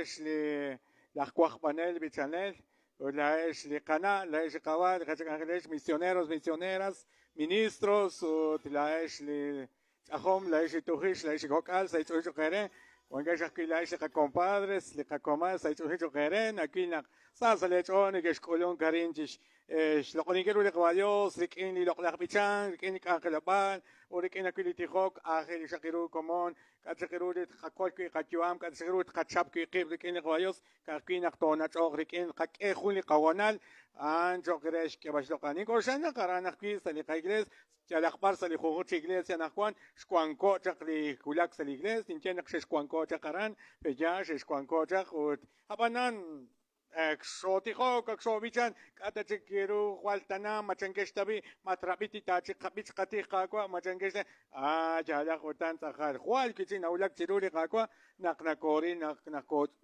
Laa'ex li laj wajb'anel b'ichanel, ut laa'ex li qana', laa'ex li qawa', li qachak'anjelex, misioneros, misioneras, ministros, ut laa'ex li ch'ajom, laa'ex li tujix, laa'ex li kok'al, sa' xch'ool cho'q eere. Wankex ajwi' laa'ex li qakompadres, li qakomal, sa' xch'ool cho'q eere. Nawil naq sa sa' leech'ool neke'xk'ulunk arin chi xloq'oninkil ru li Qaawa' Dios rik'in li loq'laj b'ichank, rik'in li k'anjelob'aal, ut rik'in ajwi' li tijok. Aajel xaq ru komon, k'a' chik ru li tqakol wi' qayu'am, k'a' chik ru tqachap wi' qib' rik'in li Qaawa' Dios, ka'ajwi' naq toonach'oq rik'in, tqak'e jun li qahoonal a'an cho'q re xk'eeb'al xloq'al. Nink'oxla naq aran ajwi' sa' li qaiglees, yalaq b'ar sa' li junjunq chi iglesia anaqwan, xwanko' chaq li wulak sa' li iglees, ninye naq xexwanko' chaq aran, pe'yaal xexwanko' chaq ut ab'anan Ak xootijok, ak xoob'ichan, k'a' ta chik ru jwal tana, ma chankex ta b'i', ma trab'i ti taachik qab'ich qatij Qaawa', ma chankex ta, aa yaalaq utan tz'aqal, jwal wi' chik nawulak chiru li Qaawa' naq nakooril naq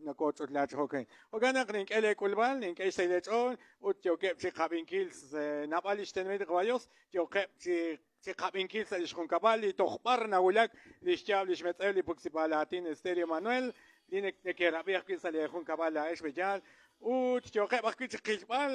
nakooch'utla chi jo'kan. Jo'kan naq nink'e leek'ulb'al, nink'e xsahil eech'ool ut yookeb' chi qab'inkil naab'al li xtenamit li Qaawa' Yos, yookeb' chi qab'inkil sa' li xjunkab'al li toj b'ar nawulak li xyaab' li xmetz'ew li puksib'aal aatin Estéreo Emanuel, li neke'rab'i ajwi' sa' lee junkab'al laa'ex b'eyaal, ut yooqeb' ajwi' chi qilb'al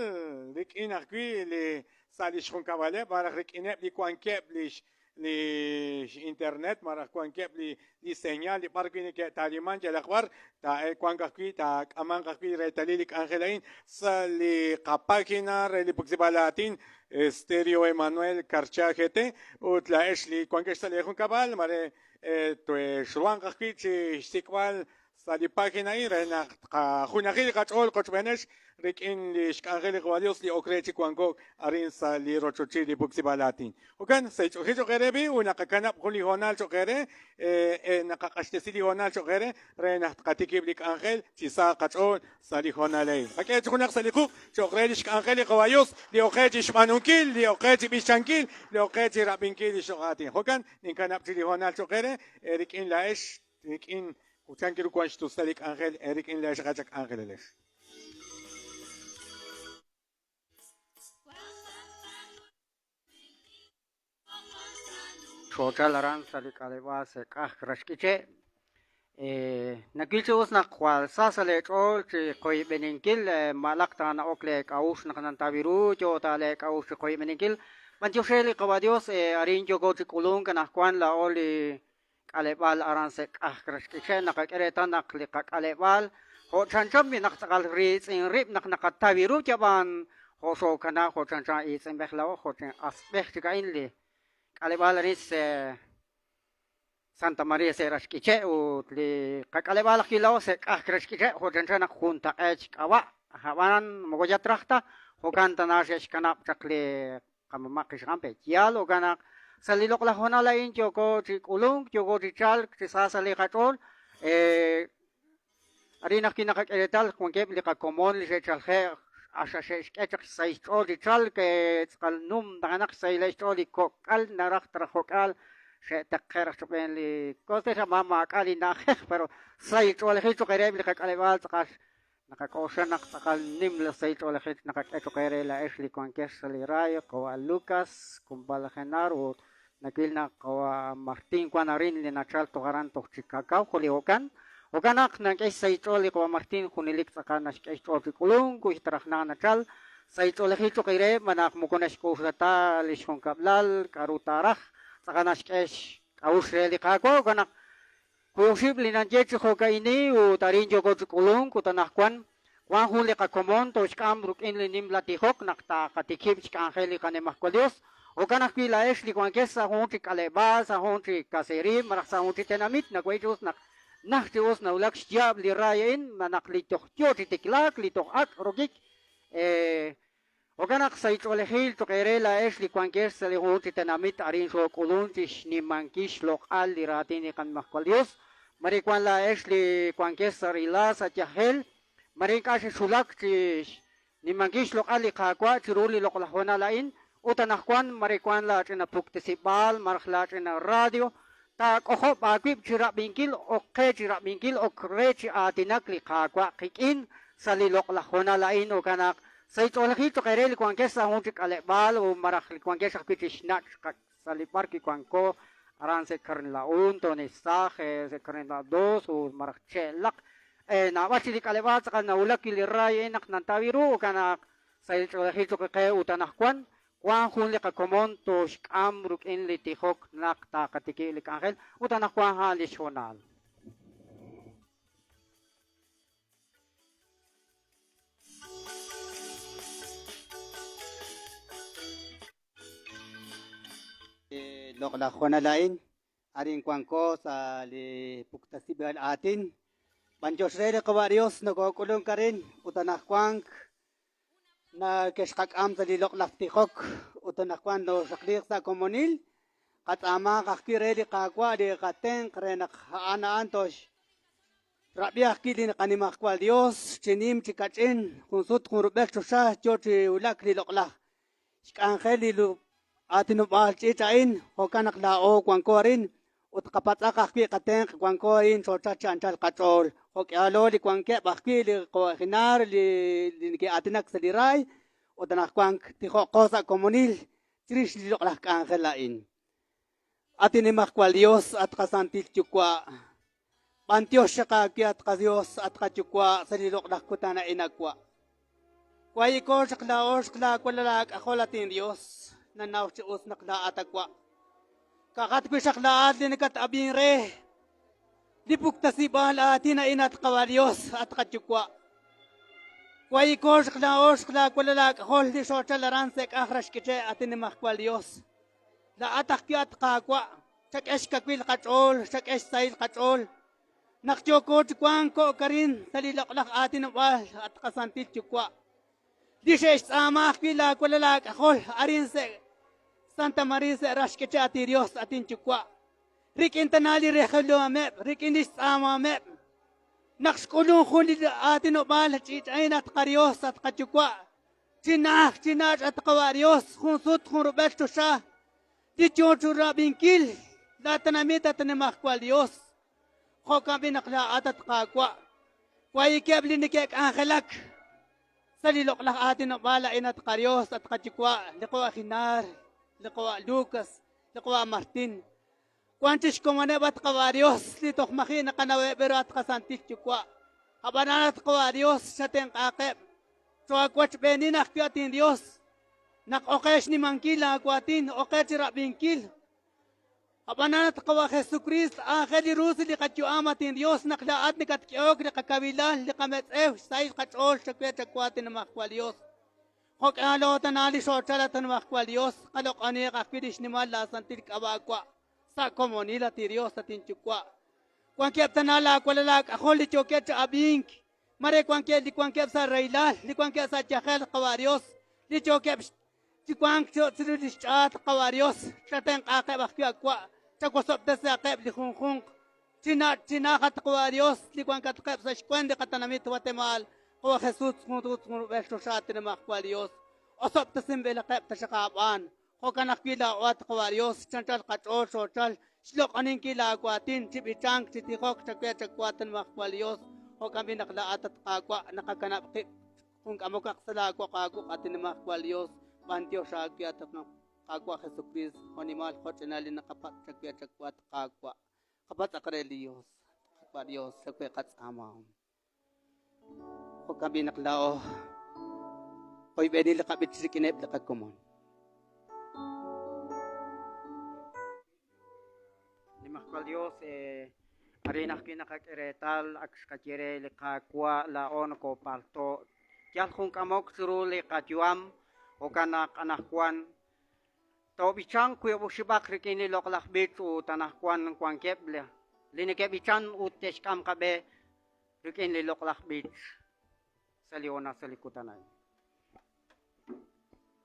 rik'in ajwi' li sa' li xjunkab'aleb' malaj rik'ineb' li wankeb' lix li internet malaj wankeb' li li señal li b'ar wi' neke'taaliman yalaq b'ar, taa'wanq ajwi' taak'amanq ajwi' reetalil li k'anjel a'in sa' li qapágina re li puksib'aal aatin Estéreo Emanuel Carchá GT ut laa'ex li wankex sa' lee junkab'al mare texruhanq ajwi' chi xsik'b'al sa' li página a'in re naq tqajunaji li qach'ool qochb'eenex rik'in li xk'anjel li Qaawa' Dios li ok re chi wanko'k arin sa' li rochochil li puksib'aal aatin. Jo'kan, sa' xch'oolil cho'q eere b'i' ut naqakanab' jun li hoonal cho'q eere, naqaq'axtesi li hoonal cho'q eere re naq tqatikib' li k'anjel chi sa qach'ool sa' li hoonal a'in. Qak'e chi junaq sa' li quq' cho'q re li xk'anjel li Qaawa' Dios li ok qe chi xb'aanunkil, li ok qe chi b'ixchankil, li ok qe chi rab'inkil li xloq' aatin. Jo'kan, ninkanab' chi li hoonal cho'q eere rik'in laa'ex Rik'in chank ru wank xtusal li k'anjel eerik'in laa'ex qacha k'anjelelex. Xoochal aran sa' li k'aleb'aal sa' k'ajk Rax K'iche'. Nawil chi us naq jwal sa sa' leech'ool chi qoyb'eninkil, ma'laq taana'ok leek'a'uxl naq nantaw ru, yoo ta leek'a'uxl chi qoyb'eninkil. B'antiox re li Qawa' Dios, arin yooko chi k'ulunk anaqwan laa'o li k'aleb'aal aran sa' k'ajk Rax K'iche' naqak'e reetal naq li qak'aleb'aal jo' chanchan b'i' naq tz'aqal riitz'in rib' naq naqataw ru yab'an jo' xookana jo' chanchan iitz'inb'ej laa'o jo' chan asb'ej chik a'in li k'aleb'aal arin sa' Santa Maria sa' Rax K'iche' ut li qak'aleb'aal ajwi' laa'o sa' k'ajk Rax K'iche' jo' chanchan naq juntaq'eet xk'ab'a' ab'anan moko yatraj ta jo'kan tana xe'xkanab' chaq li Qamama' qixqan pe' yaal jo'kan naq sa' li loq'laj hoonal a'in yooko chi k'ulunk, yooko chi chalk chi sa sa' li qach'ool. Arin ajwi' naqak'e reetal wankeb' li qakomon li xe'chalje' q'axal xe'xk'e chaq xsahil xch'ool chi chalk, tz'aqal numtajenaq xsahileb' xch'ool li kok'al naraj ta raj jok'al xe'taqe' raj cho'q li koste ma maak'a' li na'ajej pero sahil ch'oolejil cho'q reheb' li qak'aleb'aal tz'aqal Naqak'oxla naq tz'aqal nim li sahil ch'oolejil naqak'e cho'q eere laa'ex li wankex sa' li raay, qawa' Lucas, Kumpal Genaro ut nawil naq qawa' Martín wan arin li nachal toj aran toj Chicacao, jo' li jo'kan. Jo'kan naq nank'e xsahil xch'ool li qawa' Martín junelik tz'aqal naxk'e xch'ool chi k'ulunk ut raj naq nachal sahil ch'oolejil cho'q eere xb'aan naq moko naxk'oxla ta li xjunkab'lal k'a'ru taaraj, tz'aqal naxk'e xk'a'uxl re li Qaawa' jo'kan naq Wi oxib' li nanye chi jo'ka'ini ut arin yooko chi k'ulunk ut anaqwan wan jun li qakomon tooxk'am rik'in li nimla tijok naq taaqatikib' xk'anjel li qaNimajwal Dios. Jo'kan ajwi' laa'ex li wankex sa' jun chi k'aleb'aal, sa' jun chi kaseeriil malaj sa' jun chi tenamit nawil chi us naq najt chi us nawulak xyaab' li raay a'in naq li toj yoo chi tiklaak, li toj ak' rokik. Jo'kan naq sa' ch'oolejil cho'q eere laa'ex li wankex sa' li junjunq chi tenamit arin xook'ulunk chi xnimankil xloq'al li raatin li qaNimajwal Yos, mare wank laa'ex li wankex sa' rahilal, sa' yajel, mare ink'a' xexwulak chi xnimankil xloq'al li Qaawa' chiru li loq'laj hoonal a'in, ut anaqwan mare wank laach'ina puktesib'aal malaj laach'ina radio, taak'ojob' aawib' chi rab'inkil ok qe chi rab'inkil ok re chi aatinak li Qaawa' qik'in sa' li loq'laj hoonal a'in. Jo'kan naq sa' ch'oolejil cho'q eere li wankex sa' jun chi k'aleb'aal u malaj li wankex ajwi' chi xnach' sa' li b'ar wi' wanko aran sa' Carnlaun, Tonisaj, sa' Carnla dos u malaj Che'laq. Naab'al chik li k'aleb'aal tz'aqal nawulak wi' li raay a'in naq nantaw ru, jo'kan naq sahil ch'oolejil cho'q qe ut anaqwan wank jun li qakomon tooxk'am rik'in li tijok naq taqatikib' li k'anjel ut anaqwan a'an li xhoonal. Loq'laj hoonal a'in, arin wanko sa' li puktasib'al aatin. B'antiox re li Qawa' Dios nokok'ulunk arin ut anaqwank nakexqak'am sa' li loq'laj tijok ut anaqwan nooxaqliiq sa' komonil. Qatz'aamanq ajwi' re li Qaawa' li qatenq' re naq a'an a'an tox Rab'i ajwi' li qaNimajwal Dios chi nim chi kach'in, jun sut jun rub'el choxa yo chi wulak li loq'laj xk'anjel li aatinob'aal ch'iich' a'in, jo'kan naq laa'o wanko arin ut qapatz'aq ajwi' qatenq' wanko arin choochal chi anchal qach'ool. Jo'k'ihalo li wankeb' ajwi' li qo'ejinar li neke'aatinak sa' li raay ut anaqwan tijo'qo sa' komonil chirix li loq'laj k'anjel a'in. At Inimajwal Dios, at qaSantil Yuwa', b'antiox chaq aawe, at qaDios, at qaYuwa' sa' li loq'laj kutan a'in awa'. Wayiko chaq laa'o xaq laawalal aak'ajol, at inDios, nanaw chi us naq laa'at awa'. Ka'ajat wi' xaq laa'at li nakat-ab'in re li puktasib'aal aatin a'in, at Qawa' Dios, at qaYuwa'. Wayiko xaq laa'o xaq laawalal aak'ajol li xoochal aran sa' k'aj rax k'iche', at Inimajwal Dios. Laa'at ajwi', at Qaawa', chak'e xkawil qach'ool, chak'e xsahil qach'ool. Naq yooko chi wank ko'k arin sa' li loq'laj aatinob'aal, at qaSantil Yuwa', li xe'xtz'aama ajwi' laawalal aak'ajol arin sa' Santa Maria sa' Rax K'iche', at inYos, at inYuwa', rik'in tana li rejelomeb', rik'in li xtz'aamahomeb', naq xk'ulun jun li aatinob'aal ch'iich'a'in, at qaYos, at qaYuwa', Chi najt, chi nach', at Qawa' Dios, jun sut jun rub'el choxa, li yo churab'inkil laa tenamit, at Nimajwal Dios. Jo'kan b'i' naq laa'at, at Qaawa', wayikeb' li neke'k'anjelak sa' li loq'laj aatinob'aal a'in, at qaDios, at qaYuwa', li Qawa' Jinar, li Qawa' Lucas, li Qawa' Martin. Wan chi xkomoneb', at Qawa' Dios, li toj maji' naqanaweb' ru, at qaSantil Yuwa'. Ab'anan, at Qawa' Dios, chatenq'aaqeb'. Choo'awochb'eenin ajwi', at inDios, naq oqe xnimankil laawaatin, oqe chi rab'inkil. Ab'anan, at Qawa' Jesukriist, aajel li ru sa' li qayu'am, at inDios, naq laa'at nakatk'ehok li qakawilal, li qametz'ew, xsahil qach'ool chawe chawa, at Nimajwal Yos. Jo'k'ihalo tana li xoochal, at Nimajwal Yos, qaloq'oniiq ajwi' li xnimal laasantil k'ab'a' wa' sa' komonil, at inYos, at inYuwa'. Wankeb' tana laawalal aak'ajol li yookeb' chi ab'ink, mare wankeb' li wankeb' sa' rahilal, li wankeb' sa' yajel, Qawa' Yos, li yookeb' chi wank chiru li xch'aat, Qawa' Yos, chatenq'aaqeb' ajwi' awa', chawosob'tesihaqeb' li junjunq Chinaq, at Qawa' Dios, li wankatqeb' sa' xkwen li qatenamit Watemaal, Qawa' Jesús, jun sut jun rub'el choxa, at Nimajwal Dios, osob'tesinb'ilaqeb' taxaq aab'aan. Jo'kan ajwi' laa'o, at Qawa' Dios, chanchal qach'ool xoochal xloq'oninkil aawaatin, chi b'ichank, chi tijok, chawe chawa, at Nimajwal Dios. Jo'kan b'i' naq laa'at, at Qaawa', naqakanab' qib' jun k'amokaq sa' laawoq aawuq', at Nimajwal Dios, b'antiox aawe, at Qaawa' Jesukriist, jo'nimal jo'ch'inal li naqapatz' chawe chawa, at Qaawa'. Qapatz'aq re li Dios, Qaawa' Dios, chawe qatz'aamahom. Jo'kan b'i' naq laa'o qoyb'eni li qab'ich rik'ineb' li qakomon. Nimajwal Dios, arin ajwi' naqak'e reetal ak xqaye re li Qaawa' laa'o nokopalto' yal jun k'amok chiru li qayu'am, jo'kan naq anaqwan Toob'ichanq wiib' oxib'aq rik'in li loq'laj b'ich ut anaqwan wankeb' li neke'b'ichan ut te'xk'am qab'e rik'in li loq'laj b'ich sa' li hoonal sa' li kutan a'in.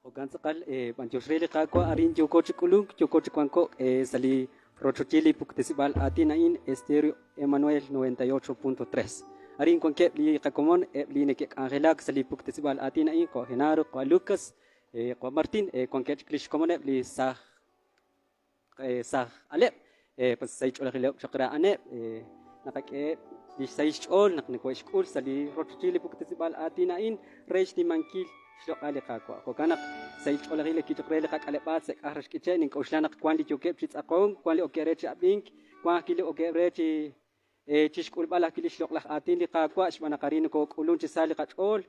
Jo'kan tz'aqal, b'antiox re li Qaawa' arin yooko chi k'ulunk, yooko chi wanko'k sa' li rochochil li puktesib'aal aatin a'in Estéreo Emanuel 98.3. Arin wankeb' li qakomon eb' li neke'k'anjelak sa' li puktesib'aal aatin a'in, jo' Genaro, jo' Lucas, Qawa' Martin, wankeb' chik li xkomoneb' li saaj saaj aleb', pues sahil ch'oolejileb' choq' re a'aneb', naqak'eheb' li xsahil xch'ool naq neke'xk'ul sa' li rochochil li puktesib'aal aatin a'in re xnimankil xloq'al li Qaawa'. Jo'kan naq sahil ch'oolejil choq' re li qak'aleb'aal sa' k'aj rax k'iche' nink'oxla naq wan li yookeb' chi tz'aqonk, wan li okeb' re chi ab'ink, wan ajwi' li okeb' re chi chixk'ulb'al ajwi' lix loq'laj aatin li Qaawa' xb'aan naq arin nokok'ulun chi sa li qach'ool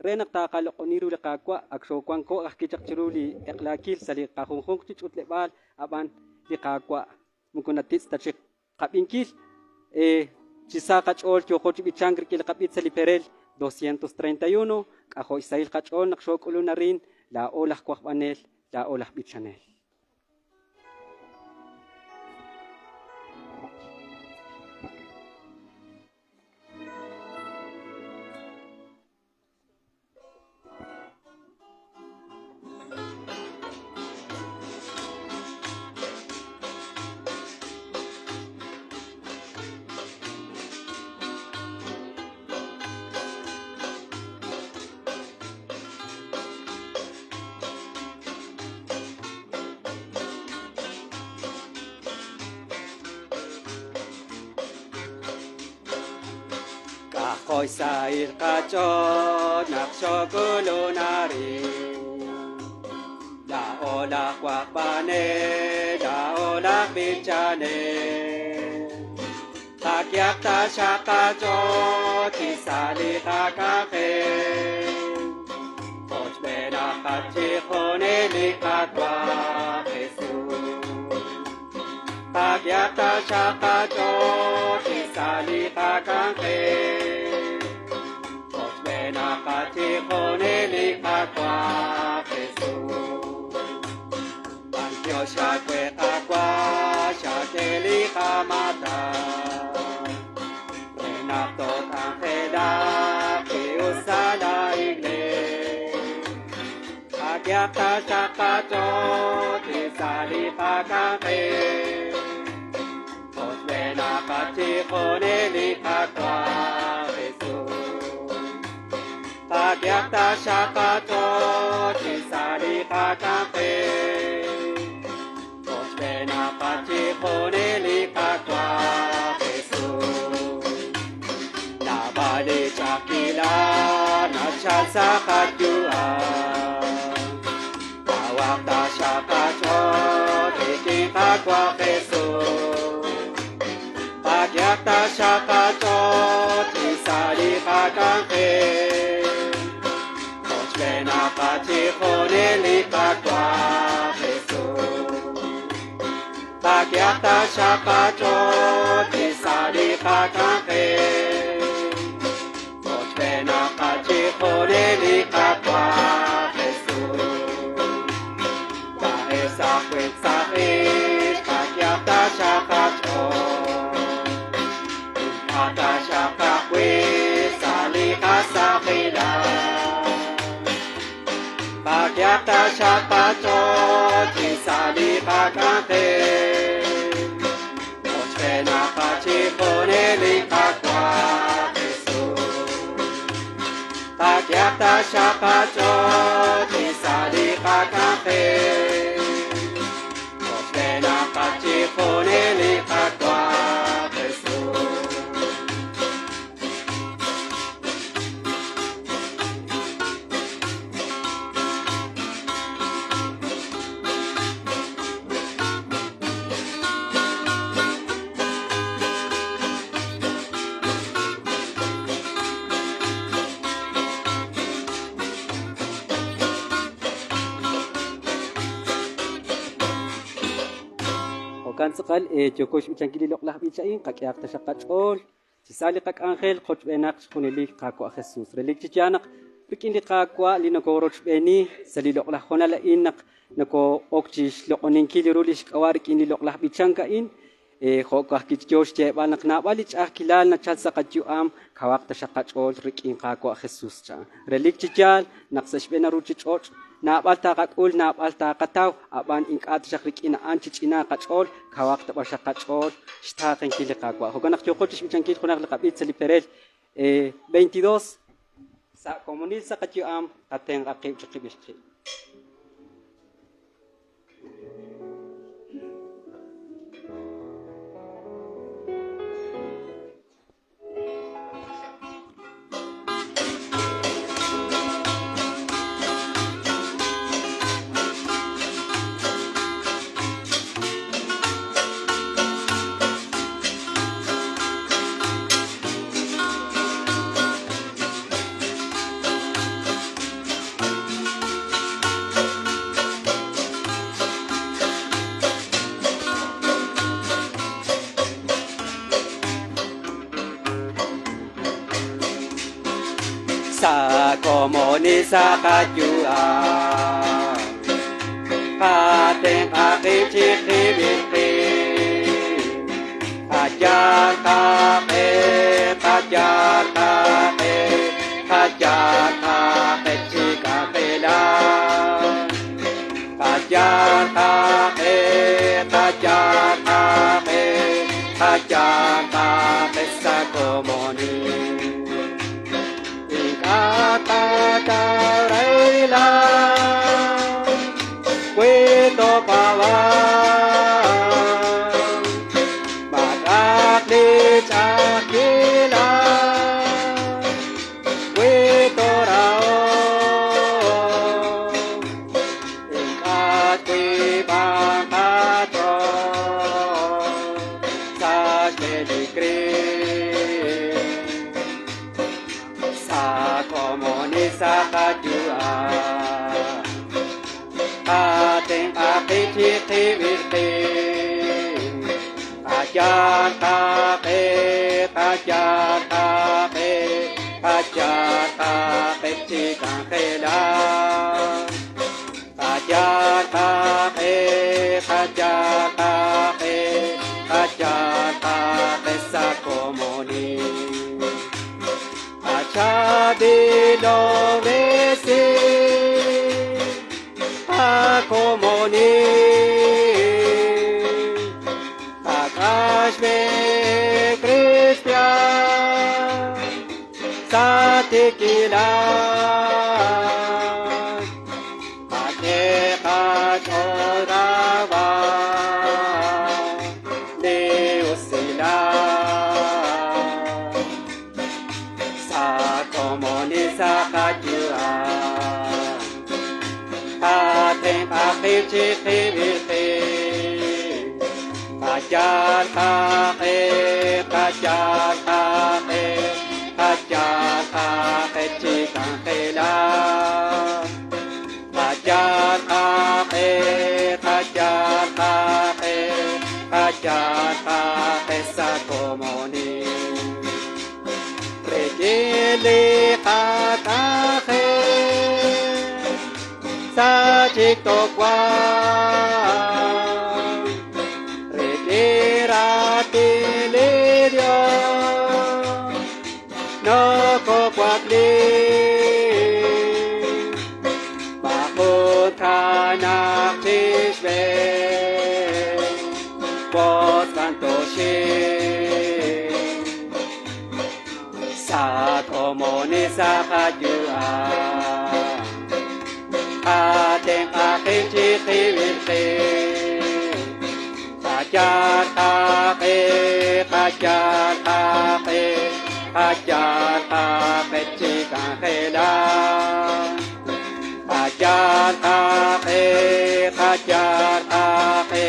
re naq taqaloq'oni ru li Qaawa' ak xoowanko' ajwi' chaq chiru li eq'laakil sa' li qajunjunq chi ch'utleb'aal ab'an li Qaawa' moko natitz' ta chik qab'inkil chi sa qach'ool yooqo chi b'ichank rik'in li qab'ich sa' li perel 231 k'ajo' xsahil qach'ool naq xook'ulun arin laa'o laj wajb'anel laa'o laj b'ichanel. K'ajo' xsahil qach'ool naq xook'ulun arin. Laa'o laj wajb'anel, laa'o laj b'ichanel. Qak'ehaq taxaq qach'ool chi sa' li qak'anjel. Qochb'eenaqat chi junelik Qaawa' Jesus. Qak'ehaq taxaq qach'ool chi sa' li qak'anjel. Qochb'eenaqat chi junelik Qaawa' Jesus. B'antiox aawe Qaawa' xak'e li qamaatan. Re naq took'anjelaq chi us sa' la iglees. Qak'ehaq taxaq qach'ool chi sa' li qak'anjel. Qochb'eenaqat chi junelik Qaawa' Jesus. Qak'ehaq taxaq qach'ool chi sa' li qak'anjel. Qochb'eenaqat chi junelik Qaawa' Jesus. Naab'al li ch'a'ajkilal nachal sa' qayu'am. Kawaq taxaq qach'ool rik'in Qaawa' Jesus. Qak'ehaq taxaq qach'ool chi sa' li qak'anjel. Qochb'eenaqat chi junelik Qaawa' Jesus. Qak'ehaq taxaq qach'ool chi sa' li qak'anjel. Qochb'eenaqat chi junelik Qaawa' Jesus. Ta'e sa' jwil sa' ix, qak'ehaq taxaq qach'ool. Ink'a' taxaq qajwil sa' li qasaqilal. Qak'ehaq taxaq qach'ool chi sa' li qak'anjel. Qochb'eenaqat chi junelik Qaawa' Jesus. Qak'ehaq taxaq qach'ool chi sa' li qak'anjel. Qochb'eenaqat chi junelik Qaawa' Jesus. Jo'kan tz'aqal yooko xb'ichankil li loq'laj b'ich a'in, qak'ehaq taxaq qach'ool chi sa' li qak'anjel qochb'eenaq junelik Qaawa' Jesus. Relik chi yaal naq rik'in li Qaawa' li nokorochb'eeni sa' li loq'laj hoonal a'in naq noko'ok chi xloq'oninkil ru li xk'ab'a' rik'in li loq'laj b'ichank a'in, jo' ajwi' yo xyeeb'al naq naab'al li ch'a'ajkilal nachal sa' qayu'am, kawaq taxaq qach'ool rik'in Qaawa' Jesus chan. Relik chi yaal naq sa' xb'een ruuchich'och' naab'al taqak'ul, naab'al taqataw, ab'an ink'a' taxaq rik'in a'an chi ch'inaaq qach'ool, kawaq ta b'axaq qach'ool xtaaqenkil li Qaawa'. Jo'kan naq yooqo chi xb'ichankil junaq li qab'ich sa' li perel 22 sa' komonil sa' qayu'am qatenq'a qib' chiqib'il qib'. Sa' komonil sa' qayu'am Qatenq'a qib' chiqib'il qib' Qayal qaq'e, qayal qaq'e, qayal qaq'e chi k'anjelak. Qayal qaq'e, qayal qaq'e, qayal qaq'e sa' komonil. Ink'a' taqataw rahilal wi toopaab'anq. Maak'a'aq li ch'a'ajkilal wi toorahoq. Ink'a' twiib'anq qach'ool sa' xb'een li Kriist. Sa' komonil sa' qayu'am Qatenq'a qib' chiqib'il qib' Qayal qaq'e, qayal qaq'e, qayal qaq'e chi k'anjelak. Qayal qaq'e, qayal qaq'e, qayal qaq'e sa' komonil. Qachaab'ilob'resi qakomonil. Qak'axb'e kristiaan sa' tiikilal. Qak'e qach'ool rawb'al li usilal. Sa' komonil sa' qayu'am Qatenq'a qib' chiqib'il qib' Qayal qaq'e, qayal qaq'e, qayal qaq'e chi k'anjelak. Qayal qaq'e, qayal qaq'e, qayal qaq'e sa' komonil. Rik'in li qak'anjel sa' chik toowanq. Rik'in raatin li Dios nokowakli. Maajun tkanaq chixb'een wotzb'an tooxik. Sa' komonil sa' qayu'am Qatenq'a qib' chiqib'il qib' Qayal qaq'e, qayal qaq'e, qayal qaq'e chi k'anjelak. Qayal qaq'e, qayal qaq'e,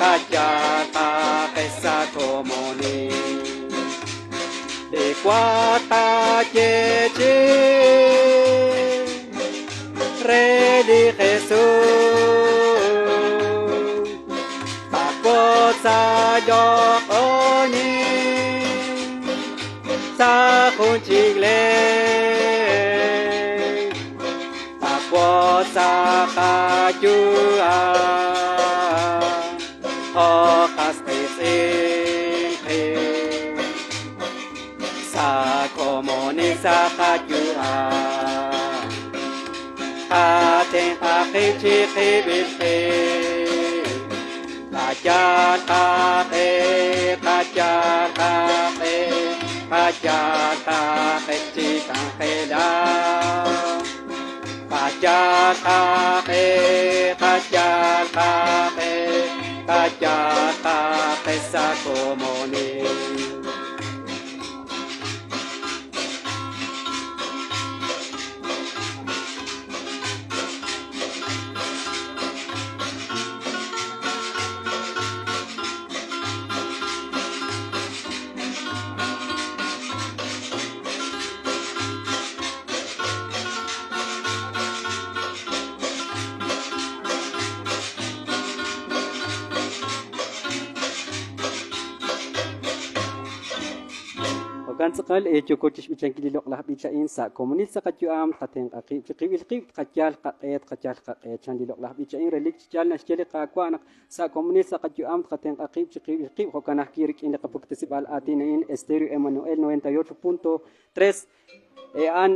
qayal qaq'e sa' komonil. Li wa tqayeechi'i re li Jesus. Tqawotz sa' loq'onink sa' jun chik iglees. Tqawotz sa' qayu'am jo' qas qiitz'in qib'. Sa' komonil sa' qayu'am Qatenq'a qib' chiqib'il qib' Qayal qaq'e, qayal qaq'e, qayal qaq'e chi k'anjelak. Qayal qaq'e, qayal qaq'e, qayal qaq'e sa' komonil. Jo'kan tz'aqal, yooko chixb'ichankil li loq'laj b'ich a'in sa' komonil sa' qayu'am, tqatenq'a qib' chiqib'il qib', tqayal qaq'e, tqayal qaq'e, chan li loq'laj b'ich a'in. Relik chi yaal naxye li Qaawa' naq sa' komonil sa' qayu'am tqatenq'a qib' chiqib'il qib', jo'kan ajwi' rik'in li qapuktesib'aal aatin a'in Estéreo Emmanuel 98.3, a'an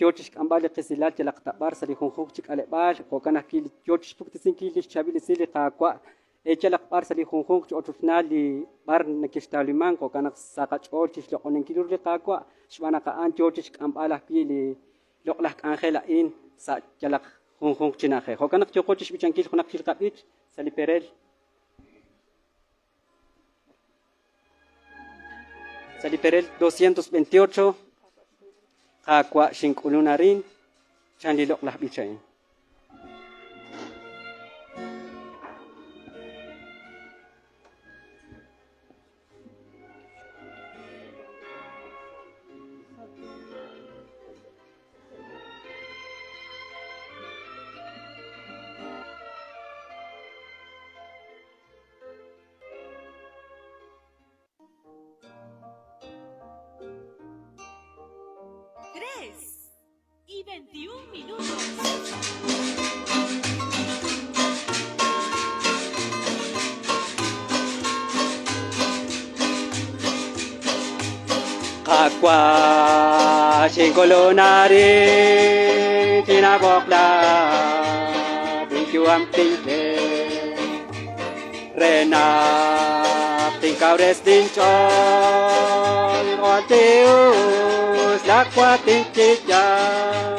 yoo chixk'amb'al li qesilal yalaq ta b'ar sa' li junjunq chi k'aleb'aal, jo'kan ajwi' yoo chixpuktesinkil lix chaab'il esil li Qaawa' Yalaq b'ar sa' li junjunq chi ochochnaal li b'ar nekextawlimank, jo'kan naq sa qach'ool chi xloq'oninkil ru li Qaawa', xb'aan naq a'an yoo chi xk'amb'al ajwi' li loq'laj k'anjel a'in sa' yalaq junjunq chi na'ajej. Jo'kan naq yooqo chi xb'ichankil junaq chik qab'ich sa' li perel. Sa' li perel 228, Qaawa' xink'ulun arin, chan li loq'laj b'ich a'in. Tres y 21 minutos. Qaawa' xink'ulun arin chinab'oq laat inyu'am tink'e re naq tinkawres linch'ool jwal chi us laqwa tinch'ich'an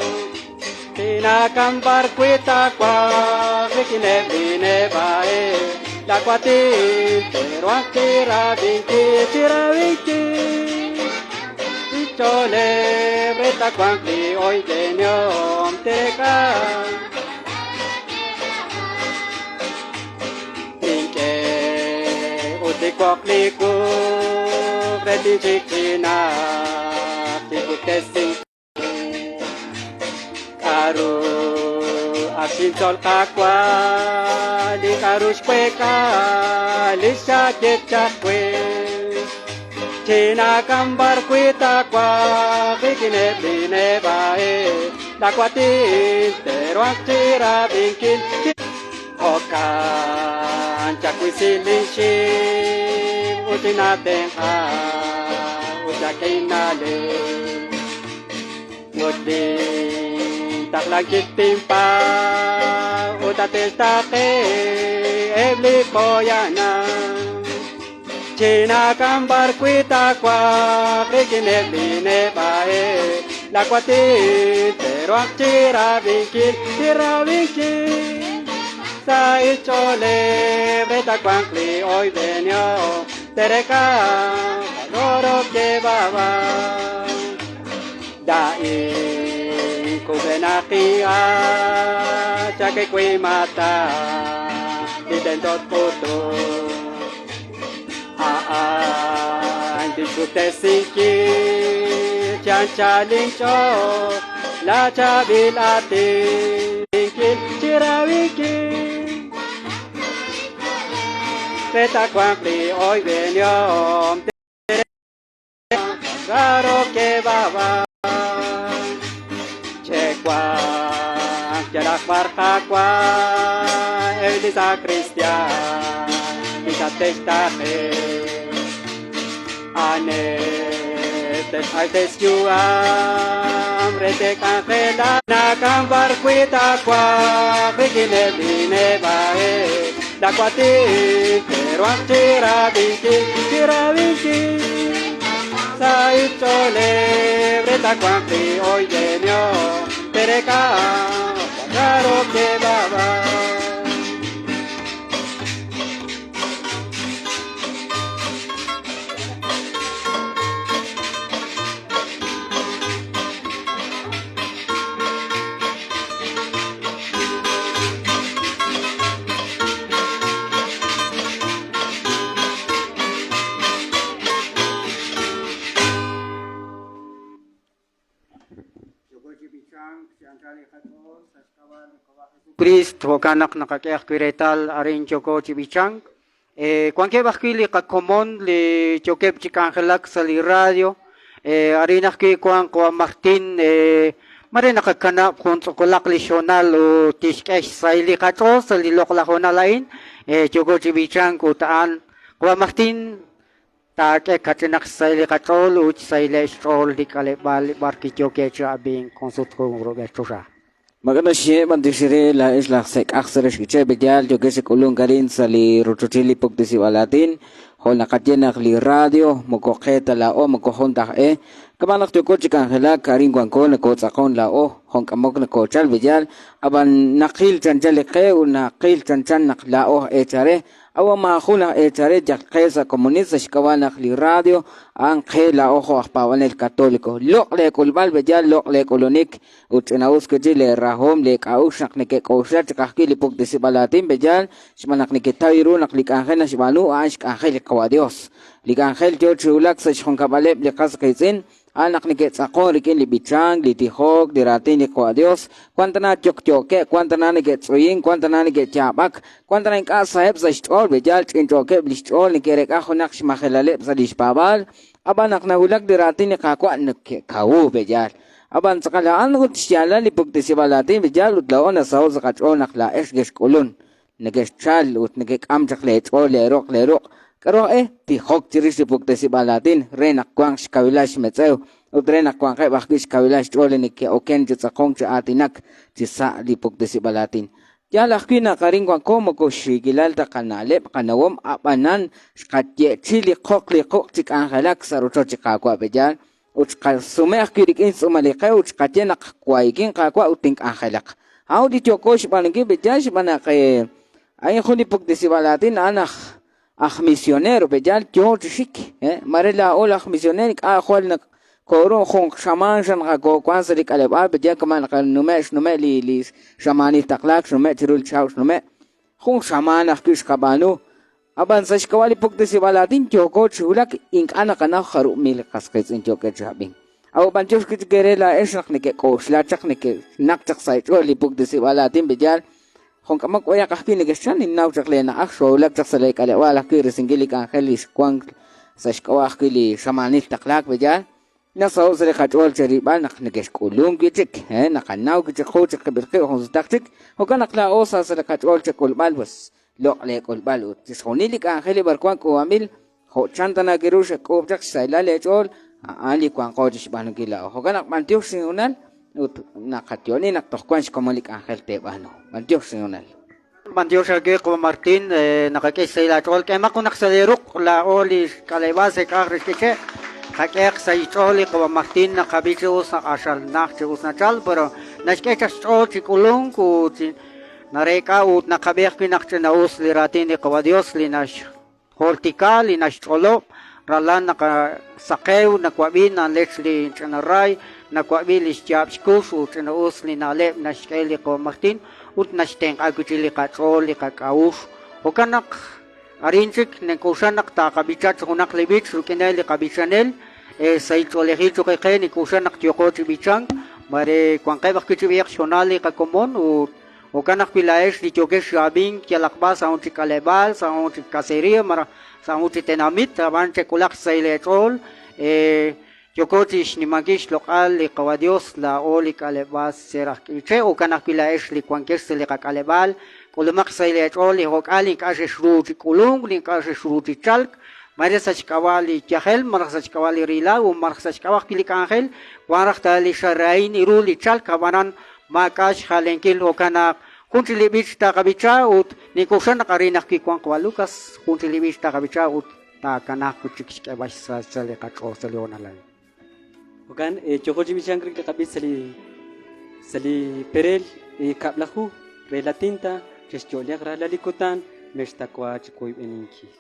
tinakam b'ar wi' taawaj rik'ineb' li neb'a'eb' laawatin te'ruhanq chirab'inkil chirab'inkil Ch'ooleb' re taawanq li oyb'enihom te'reek'a. Tink'e ut li woq li wuq re tinxik chi najt tinpuktesink. K'a'ru ak xintzol Qaawa' li k'a'ru xweek'a li xaye chaq we. Chinakam b'ar wi' taawaj rik'ineb' li neb'a'eb' laawatin te'ruhanq chirab'inkil. Jo'kan chawisi linxiw ut chinatenq'a ut chak'e inna'leb'. Ut lintaqlankil tinpaab' ut tate'xtaaqe eb' li poyanam. Chinakam b'ar wi' taawaj rik'ineb' li neb'a'eb' laawatin te'ruhanq chirab'inkil, chirab'inkil. Sa' xch'ooleb' re taawanq li oyb'enihom te'reek'a loro llevaba. Laa'in kub'enaq inha' chak'e wi' li tento tk'utuq. A'an tixpuktesinkil chi anchal inch'ool laa chaab'il aatin chirab'inkil. Re taawanq li oyb'enihom Claro que va, Chewanq yalaq b'ar Qaawa' eb' li sakristiaan li tate'xtaaqe. A'aneb' te'xq'axtes xyu'am re te'k'anjelaq. Nakam b'ar wi' taawanq rik'ineb' li neb'a'eb' laawatin te'ruhanq chirab'inkil, chirab'inkil. Sa' xch'ooleb' re taawanq li oyb'enihom te'reek'a Claro que va, va. Kriist, jo'kan naq naqak'e ajwi' reetal arin yooko chi b'ichank. Wankeb' ajwi' li qakomon li yookeb' chi k'anjelak sa' li radio. Arin ajwi' wank Juan Martín, mare naqakanab' jun tz'uqulaq li xhoonal ut tixk'e xsahil li qach'ool sa' li loq'laj hoonal a'in. Yooko chi b'ichank ut a'an Juan Martín taak'e kach'inaq xsahil li qach'ool ut xsahileb' xch'ool li k'aleb'aal b'ar wi' yookeb' chi ab'ink jun sut jun rub'el choxa. Maak'a' naxye b'antiox re laa'ex laj sek'aj sa' re xk'iche' B'eyaal yookex chi k'ulunk arin sa' li rochochil li puktesib'aal aatin, jo' naqaye naq li radio moko qe ta laa'o moko jun ta aj e, kama' naq yooko chi k'anjelak arin wanko nakootz'aqon laa'o jo' k'amok nakoochal B'eyaal, ab'an naqil chanchan li qe ut naqil chanchan naq laa'o aj eechal re, A'ut maajun aj eechal re yal qe sa' komonil sa' xk'ab'a' naq li radio a'an qe laa'o jo' aj paab'anel Katoliko. Loq' lee k'ulb'al b'eyaal, loq' lee k'ulunik, ut ch'ina'us wi' chik lee rahom, lee k'a'uxl naq neke'k'oxla chaq ajwi' li puktesib'al aatin b'eyaal, xb'aan naq neketaw ru naq li k'anjel naxb'aanu a'an xk'anjel li Qawa' Dios. Li k'anjel yoo chi wulak sa' xjunkab'aleb' li qas qiitz'in, A'an naq neke'tz'aqon rik'in li b'ichank, li tijok, li raatin li Qawa' Dios, wan tana yokyookeb', wan tana neke'tz'uyink, wan tana neke'yaab'ak, wan tana ink'a' saheb' sa' xch'ool, yaal ch'inch'ookeb' lix ch'ool, neke'reek'a junaq xmajelaleb' sa' lix paab'aal, a'b'an naq nawulak li raatin li Qaawa' neke'kawu, yaal. A'b'an tz'aqal a'an ut xyaalal li puktesib'aal aatin, yaal, ut laa'o nasaho' sa' qach'ool naq laa'ex nekexk'ulun. Nekexchal ut nekek'am chaq lee ch'ool, lee roq, lee ruq'. K'a'ru aj-e? Tijok chirix li puktesib'aal aatin re naq wanq xkawilal xmetz'ew ut re naq wanqeb' ajwi' xkawilal xch'ool li neke'oken chi tz'aqonk chi aatinak chi sa' li puktesib'aal aatin. Yaal ajwi' naq arin wanko moko xxiikilal ta qana'leb' qanawom a'b'anan xqaye'chi li qoq li quq' chi k'anjelak sa' rochoch li Qaawa' Pe'yaal? Ut xqasume ajwi' rik'in xtz'uumal li qe ut xqaye naq wahikin Qaawa' ut tink'anjelaq. A'ut li yooko xb'aanunkil pe'yaal xb'aan naq a'in jun li puktesib'aal aatin a'an aj aj misionero pe'yaal yoo chi xik. Mare laa'o laj misionero ink'a' jwal naq kooru jun xamaan xa naq koowank sa' li k'aleb'aal pe'yaal kama' naq nume' xnume' li li xamaanil taqlaak xnume' chiru li chihab' xnume' jun xamaan ajwi' xqab'aanu. Ab'an sa' xk'ab'a' li puktesib'aal aatin yooko chi wulak, ink'a' naqanaw jarub' mil li qas qiitz'in yookeb' chi ab'ink. A'ut b'antiox wi' chik eere laa'ex naq neke'k'oxla chaq, neke'xnaq chaq sa' eech'ool li puktesib'aal aatin b'eyaal, jun k'amok b'ayaq ajwi' nekexchalk, ninnaw chaq leena'aj, xoowulak chaq sa' leek'aleb'aal ajwi' risinkil li k'anjel li xwank sa' xk'ab'a' ajwi' li xamaanil taqlaak b'eyaal. Nasaho' sa' li qach'ool cherilb'al naq nekexk'ulunk wi' chik, naqanaw wi' chik qu chiqib'il qib' jun sutaq chik, jo'kan naq laa'o sa sa' li qach'ool chek'ulb'al, pues, loq' leek'ulb'al ut chixjunil li k'anjel li b'arwan k'uub'anb'il jo' chan tana kiru xek'uub' chaq xsahilal leech'ool, a'an li wanqo chixb'aanunkil laa'o. Jo'kan naq b'antiox xinhonal ut naqayo'oni naq toj wank xkomon li k'anjel teeb'aanu. B'antiox xinhonal. B'antiox aawe, Qawa' Martín, naqak'e xsahil aach'ool. K'eemaq junaq sa' lee ruq' laa'o li k'aleb'aal sa' k'aj re xk'iche'. Qak'ehaq sa' xch'ool li Qawa' Martín naqab'i chi us naq q'axal najt chi us nachal, pero naxk'e chaq xch'ool chi k'ulunk ut nareek'a ut naqab'i ajwi' naq ch'ina'us li raatin li Qawa' Dios li naxjultika, li naxch'olob', ralal naq saqew nawab'i nalech li ch'ina ray, nawab'i li xyaab' xkux ut ch'ina'us li na'leb' naxk'e li Qawa' Martín ut naxtenq'a wi' chik li qach'ool, li qak'a'uxl. Jo'kan naq arin chik nink'oxla naq taqab'icha chi junaq li b'ich rik'ineb' li qab'ichanel, sahil ch'oolejil choq' qe nink'oxla naq yooqo chi b'ichank, mare wanqeb' ajwi' chi b'ihaq xhoonal li qakomon ut Jo'kan ajwi' laa'ex li yookex chi ab'ink yalaq b'ar sa' jun chik k'aleb'aal, sa' jun chik kaseria malaj sa' jun chik tenamit, ab'an chek'ulaq xsahil eech'ool. Yooko chi xnimankil xloq'al li Qawa' Yos laa'o li k'aleb'aal Ser aj K'iche'. Jo'kan ajwi' laa'ex li wankex sa' li qak'aleb'aal, k'ulumaq xsahil eech'ool li jok'al li ink'a' xexru chi k'ulunk, li ink'a' xexru chi chalk, mare sa' xk'ab'a' li yajel malaj sa' xk'ab'a' li rahilal ut malaj sa' xk'ab'a' ajwi' li k'anjel, wan raj ta li xarahil ru li chalk, ab'anan Maak'a' xjalenkil jo'kan naq jun chik li b'ich taqab'icha ut nink'oxla naq arin ajwi' wanq wa Lucas, jun chik li b'ich taqab'icha ut taakanaaq wi' chik xk'eeb'al xsa' li qach'ool sa' li hoonal a'in. Jo'kan, yooko chi b'ichank rik'in li qab'ich sa' li sa' li perel kab'laju re la tinta chexyo'leq rajlal li kutan mextawa chi woyb'eninkil.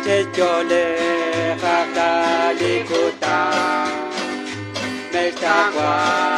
Chexyo'leq rajlal li kutan, mextawa.